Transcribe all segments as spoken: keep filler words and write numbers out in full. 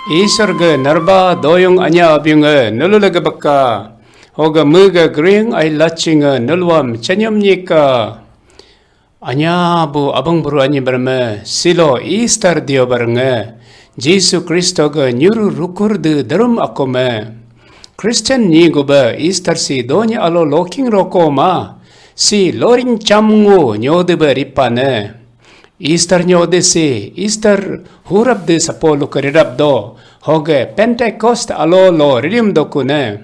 Isor ge narba doyung anya abiung e nulu lege beka. Hoge mege gering ai laching e nuluam chanyam nyika. Anya bu abang buru anyi berme silo Easter dio barenge. Jisu Kristo ge nyuru rukur de derum akome. Christian nyi gube Easter si donya alo loking roko ma. Si loring cham ngu nyode be ripane. Easter nyode si, Easter hurap de sapo luke rirap do, hoge Pentecost alo lo ririm dokune.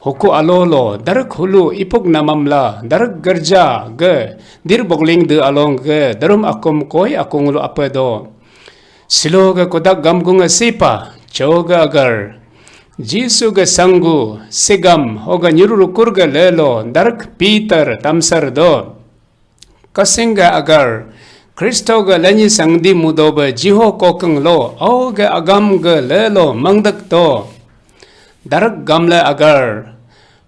Huku alo lo, darek hulu ipuk namam la, darek gerja ge, dir bogling de along ge, darum akum koi akung lu ape do. Silo ge kodak gamgung e sipa, cho ge agar. Jisu ge sanggu, sigam, hoge nyuru rukur ge lelo, darek Peter tamsar do. Kasing ge agar, Kristo ge lenyi sangdi mudo be jiho kokeng lo, au ge agam ge lelo mangdek to. Darek gamle agar,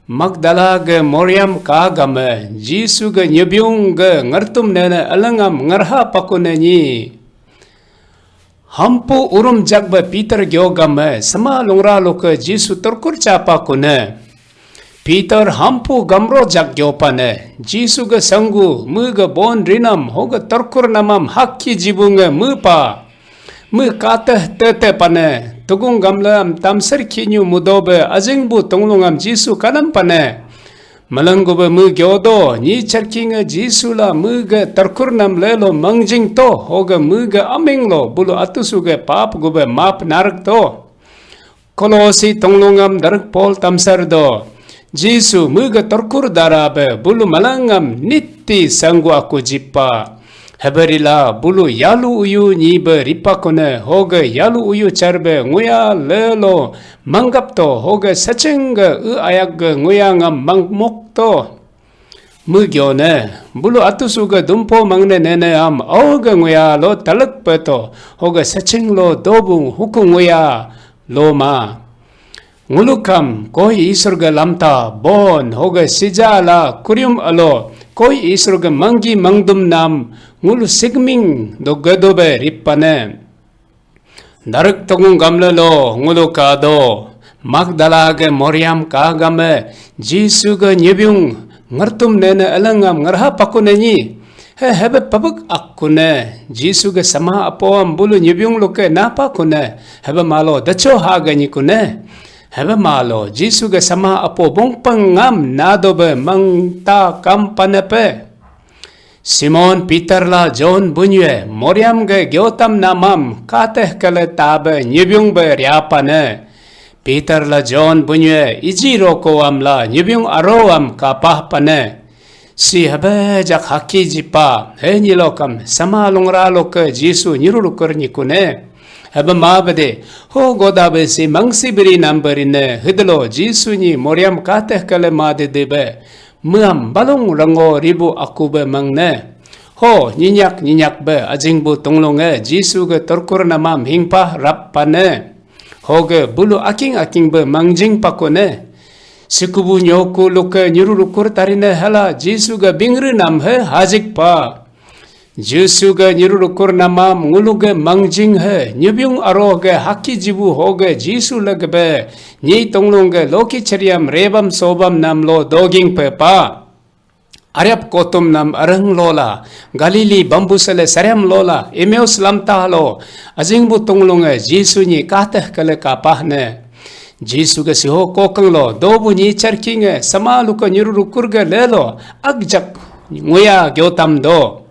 Magdala ge Moriam ka game, Jisu ge nyebiung ge ngertum nene elengam ngerha pakune nyi. Hampu urum jak be Peter gyo game, sema lungra luke Jisu terkur chapa kune. Peter hampu gamro jak gyo pane, Jisu ge sanggu, mu ge bon rinam, hoge terkur namam hakki jibunge mu pa. Mu kateh tete pane, tugung gamle am tamser kinyu mudo be ajing bu tunglung am Jisu kanam pane. Malang gube mu gyodo, nyi charking e Jisu la mu ge terkur nam lelo mangjing to, hoge mu ge aming lo, bulu atusu ge pap gube map narak to. Kolosi tonglungam darak Paul tamsar do. Jisu mu ge terkur dara be, bulu malangam nitti sanggu aku jipa. Heberila bulu yalu uyu nyi be ripa kune, hoge yalu uyu char be nguya lelo manggap to, hoge saching ge u ayak ge nguya ngam mangmok to. Mu gyo ne, bulu atusu ge dumpo mangne nene am, au ge nguya lo talak pe to, hoge saching lo dobung huku nguya lo ma. Ngulukam koi Isor ge lamta bon hoge sija la kurium alo koi Isor ge manggi mangdum nam ngulu sigming do gedo be ripane. Darak tongung gamle lo ngulu kado Magdala ge Moriam ka game Jisu ge nyebiung ngertum nene elengam ngerha paku nenyi. He hebe pabuk akune, Jisu ge sama apo am bulu nyibyung luke napa kune, hebe malo dacho ha ganyi kune. Hebe malo Jisu ge sama apo bongpeng ngam nado be mangta kam panepe. Simon Peter la John bunyue Moriam ge gyotam namam kateh kele tabe nyibyung be riapane. Peter la John bunyue iji roko am la nyibyung aro am kapah pane. Si hebe jak haki jipa, he nyilokam sama lungra loke Jisu nyiru lukur nyikune. Hebe ma bede, ho goda be si mangsi beri namberine, hidelo Jisu nyi Moriam kateh kele ma de debe, meam balung rango ribu aku be mangne. Ho nyinyak nyinyak be ajing bu tunglunge Jisu ge terkur namam hingpah rap pane. Hoge bulu aking aking be mangjing pakune. Sikubu nyoku luke nyuru lukur tarine hala Jisu ga bingri nam he hajik pa. Jisu ga nyuru lukur namam ngulu ge mangjing he nyibyung aro ge haki jibu hoge Jisu lege be nyi tonglung ge loki cheriam rebam sobam nam lo doging pe pa. Ariap kotum nam arang lola, Galili bambu sele sariam lola, Emmaus lamta lo, ajing bu tunglunge Jisu nyi kateh kele kapah ne. Jisu ge siho kokang lo, dobu nyi charkinge, sama luka nyuru rukur ge lelo, agjak nguya gyotam do.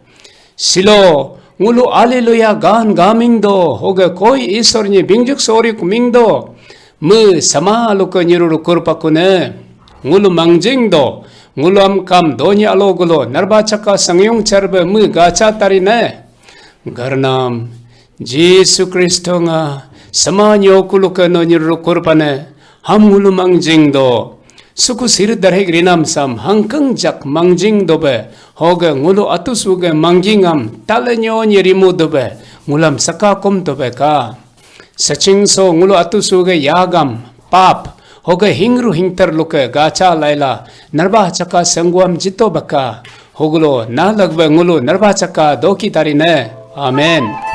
Silo, ngulu aleluya gan gaming do, hoge koi Isor nyi bingjuk sori kuming do. Me sama luka nyiru rukur pakune. Ngulu mangjing do. Ngulu amkam donya alo gulo narba chaka sangyung charbe me gacha tarine. Garnam Jisu Kristo nga sama nyoku luka no nyiru rukur pane. Ham ngulu mangjing do. Suku sir darhik rinam sam hangkang jak mangjing dobe. Hoge ngulu atusu ge mangjingam tale nyo nyi rimu dobe. Ngulam saka kum dobe ka. Saching so ngulu atusu ge yagam, pap, hoge hingru hingter luke gacha laila, narba chaka sengguam jito baka, hogulo na lagbe ngulu narba chaka doki tarine. Amen.